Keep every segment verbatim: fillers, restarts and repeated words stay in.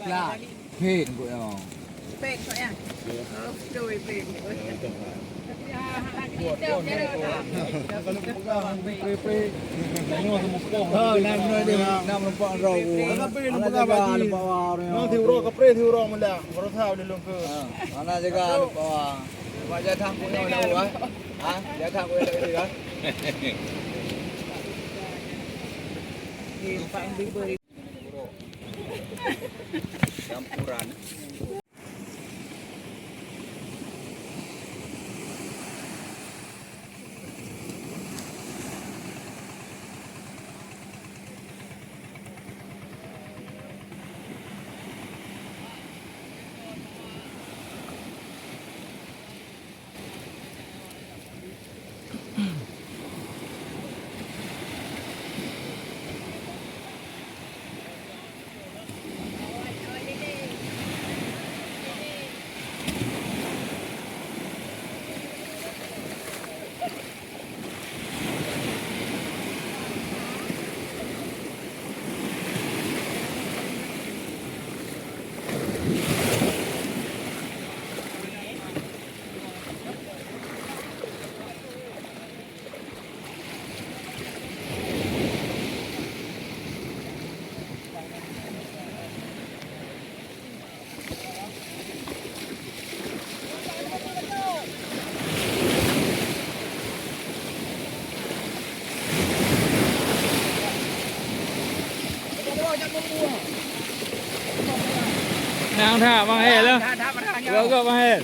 Lah, phen kok nyoe. Phen kok nyan. Oh, beutôi phen. Oh, nam, nam, nam, nam lompat roh. Anak jaga lompat roh. Nanti urok kapreh, urok mula. Baru tahu di lungke. Anak jaga lompat roh. Mak jatah kok nyoe dah, ah. Ha? Jatah kok nyoe dah. Campuran. Nang that, Bang Hel, lah. That, that, that, that. Gok, gok, Bang Hel.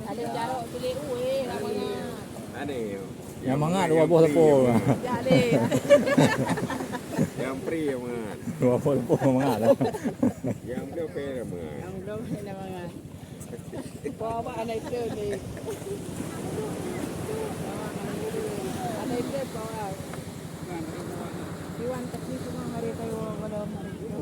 Ada jarok tuléh, ue, ramai. Ada. Nyang mangat dua boh leupô. Nyang pri nyang mangat. Dua boh leupô mangat. Nyang bloe pèng nyang mangat. Nyang bloe pèng nyang mangat. Bawa anak itu ni. Anak itu bawa. Iwan tapi semua hari tahu kalau hari itu.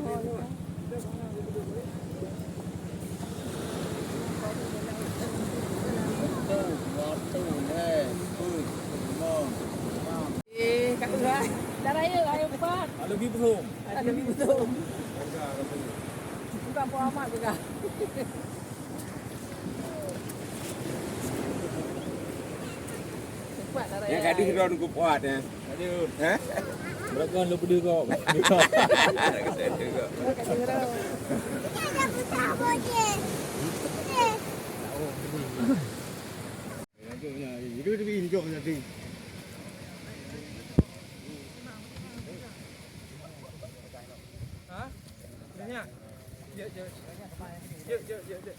Eh, kat luar. Dah raya, raya empat. Lalu pergi belum? Lalu pergi belum? Bukan Puan Ahmad juga. Cepat dah raya. Yang gadis dah nunggu puat, ya. Aduh. Ha? Berat kan lu pedih kau. Nak kata tu kau. Ha? Banyak. Jek, jek. Jek, jek, jek, jek.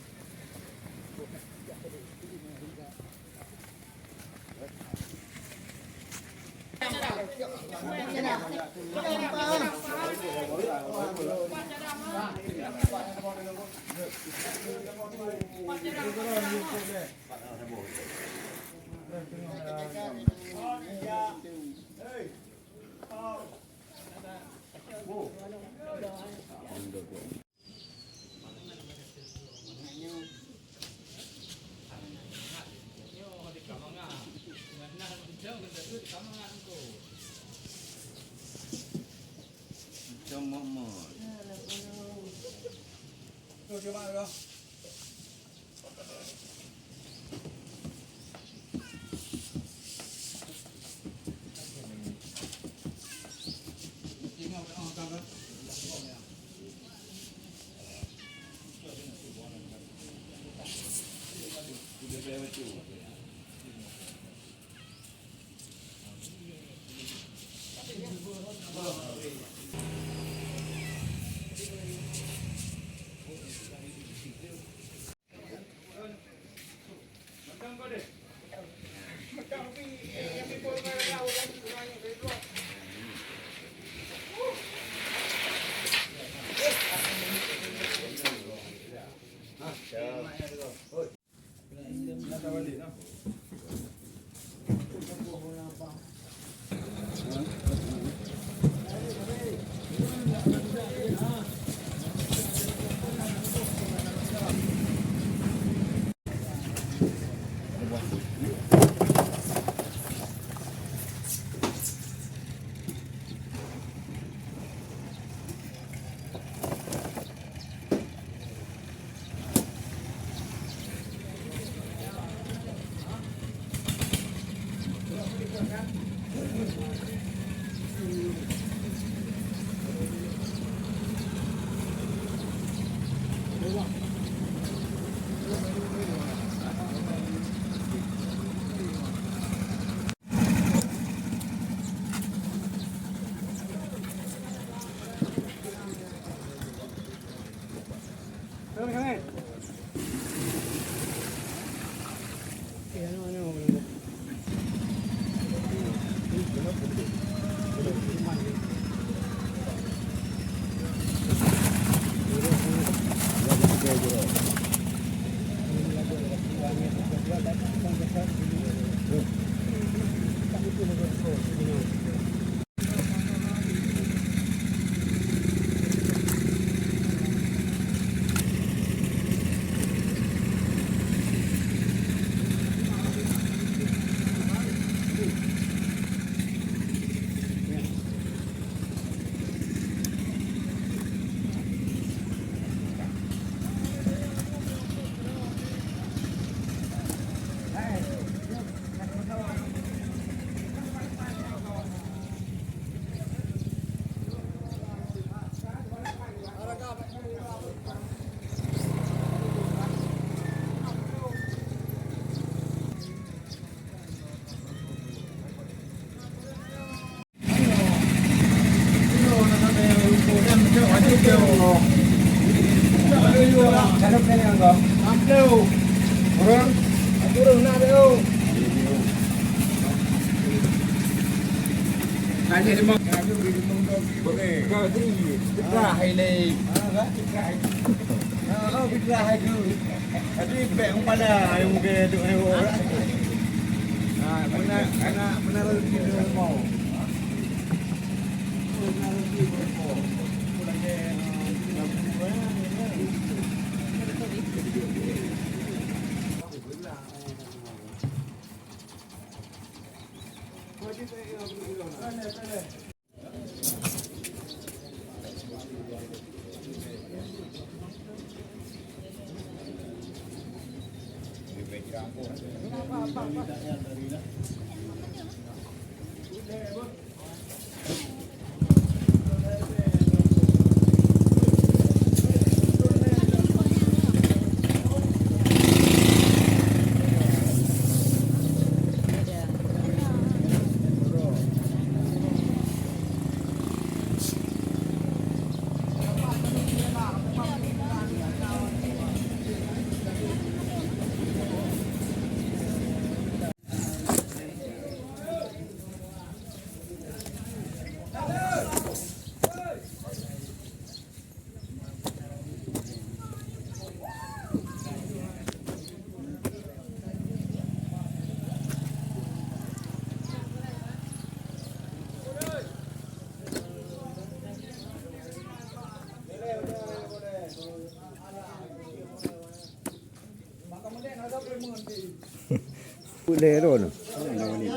Boleh tu. Mana ni?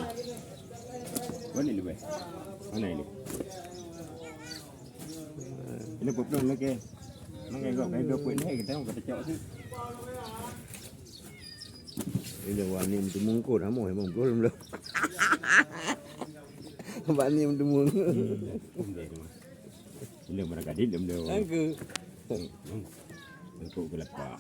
Mana ni? Mana ni? Ini pun belum lagi. Mana gop, mana gop ni kita, kita cok tu. Ini wani meuteumungkot, amoh memang belum dah. Wani meuteumungkot. Ini mana gadit dia benda. Angke. Angkut ke lepak.